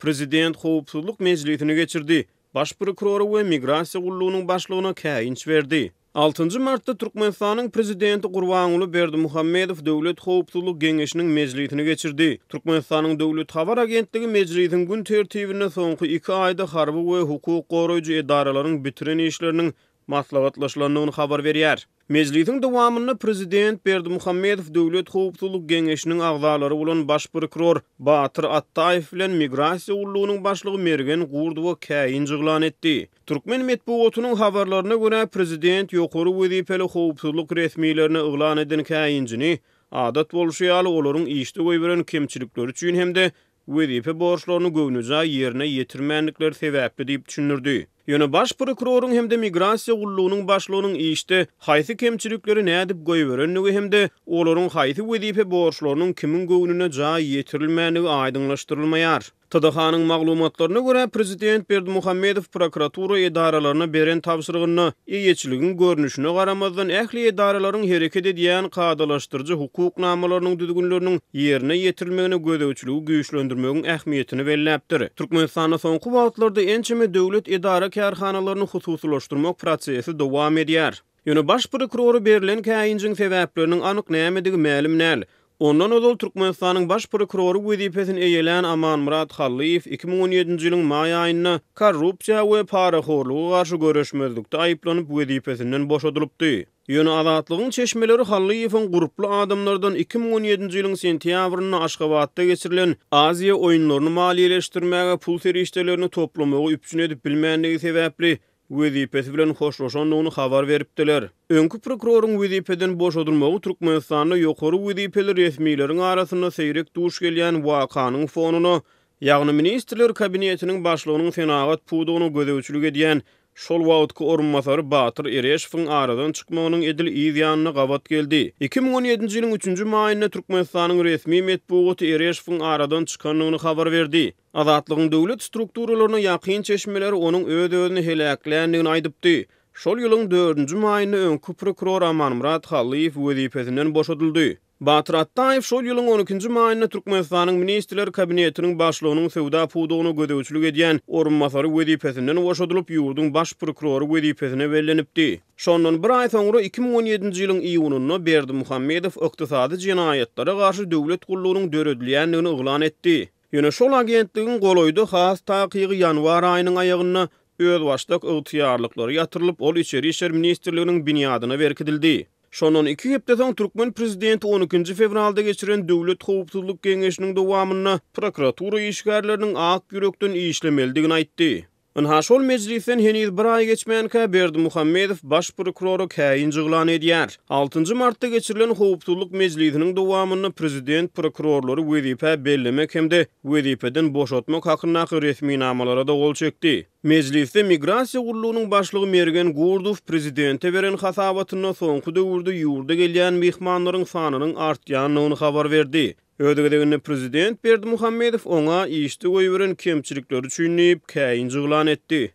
Prezident howpsuzlyk mejlisini geçirdi, Baş prokurora we Migrasiýa gullugynyň başlygyna käýinç berdi. Altynjy martda Türkmenistanyň Prezidenti Gurbanguly Berdimuhamedow Döwlet howpsuzlyk geňeşiniň mejlisini geçirdi. Türkmenistanyň Döwlet habar agentligi mejlisiň gün tertibinde soňky iki aýda harby we hukuk goraýjy edaralaryň bitiren işleriniň maslahatlaşylandygyny habar berýär. Mejlisiň dowamynda prezident Berdimuhamedow Döwlet howpsuzlyk geňeşiniň agzalary bolan baş prokuror Batyr Atdaýew bilen Migrasiýa gullugynyň başlygy Mergen Gurdowa käýinç yglan etdi. Türkmen metbugatynyň habarlaryna görä, prezident ýokary wezipeli howpsuzlyk resmilerine yglan eden käýinjini, adat bolşy ýaly, olaryň işde goýberen kemçilikleri üçin hem-de wezipe borçlaryny göwnejaý ýerine ýetirmändikleri sebäpli diýip düşündirdi. Ýöne baş prokuroryň hem-de migrasiýa gullugynyň başlygynyň işde haýsy kemçilikleri nädip goýberendigi hem-de olaryň haýsy wezipe borçlarynyň kimiň göwnüne jaý ýetirilmändigi aýdyňlaşdyrylmaýar. TDH-nyň maglumatlaryna görä, prezident Berdimuhamedow prokuratura edaralaryna beren tabşyrygynda eýeçiligiň görnüşine garamazdan ähli edaralaryň hereket edýän kadalaşdyryjy hukuk namalarynyň düzgünleriniň ýerine ýetirilmegine gözegçiligi güýçlendirmegiň ähmiýetini belläpdir. Türkmenistanda soňky wagtlarda ençeme döwlet edara-kärhanalaryny hususylaşdyrmak prosesi dowam edýär. Ýöne baş prokurora berlen käýinjiň sebäpleriniň anyk nämedigi mälim däl. Ondan ozal Türkmenistanyň baş prokurory wezipesini eýelän Amanmyrat Hallyýew 2017-nji ýylyň maý aýynda korrupsiýa we parahorluga garşy göreşmezlikde aýyplanyp wezipesinden boşadylypdy. Ýöne Azatlygyň çeşmeleri Hallyýewiň gurply adamlardan 2017-nji ýylyň sentýabrynda Aşgabatda geçirilen Aziýa oýunlaryny maliýeleşdirmäge pul serişdelerini toplamagy üpjün edip bilmändigi sebäpli wezipesi bilen hoşlaşandygyny habar beripdiler. Öňki prokuroryň wezipeden boşadylmagy Türkmenistanda ýokary wezipeli resmileriň arasynda seýrek duş gelýän wakanyň fonuna, ýagny Ministrler Kabinetiniň başlygynyň senagat pudagyna gözegçilik edýän şol wagtky orunbasary Batyr Ereşowyň aradan çykmagynyň edil yz ýanyna gabat geldi. 2017-nji ýylyň üçünji maýynda Türkmenistanyň resmi metbugaty Ereşowyň aradan çykandygyny habar berdi. Azatlygyň döwlet strukturalaryna ýakyn çeşmeleri onuň öz-özüni heläkländigini aýdypdy. Şol ýylyň dördünji maýynda öňki prokuror Amanmyrat Hallyýew wezipesinden boşadyldy. Batyr Atdaýew şol ýylyň on ikinji maýynda Türkmenistanyň Ministrler Kabinetiniň Başlygynyň söwda pudagyna gözegçilik edýän orunbasary wezipesinden boşadylyp, ýurduň Baş prokurory wezipesine bellenipdi. Şondan bir aý soňra, 2017-nji ýylyň iýunynda Berdimuhamedow ykdysady jenaýatlara garşy döwlet gullugynyň döredilýändigini yglan etdi. Ýöne şol agentligiň golaýda, has takygy ýanwar aýynyň aýagynda özbaşdak ygtyýarlyklary ýatyrylyp, ol Içeri işler ministrliginiň binýadyna berkidildi. Şondan iki hepde soň türkmen prezidenti on ikinji fewralda geçiren Döwlet howpsuzlyk geňeşiniň dowamynda prokuratura işgärleriniň ak ýürekden işlemelidigini aýtdy. Ynha, şol mejlisden heniz bir aý geçmänkä Berdimuhamedow baş prokurora käýinç yglan edýär. Altynjy martda geçirilen howpsuzlyk mejlisiniň dowamynda prezident prokurorlary wezipä bellemek hem-de wezipeden boşatmak hakyndaky resminamalara-da gol çekdi. Mejlisde Migrasiýa gullugynyň başlygy Mergen Gurdow prezidente beren hasabatynda soňky döwürde ýurda gelýän myhmanlaryň sanynyň artýandygyny habar berdi. Öz gezeginde prezident Berdimuhamedow oňa işde goýberen kemçilikleri üçin diýip, käýinç yglan etdi.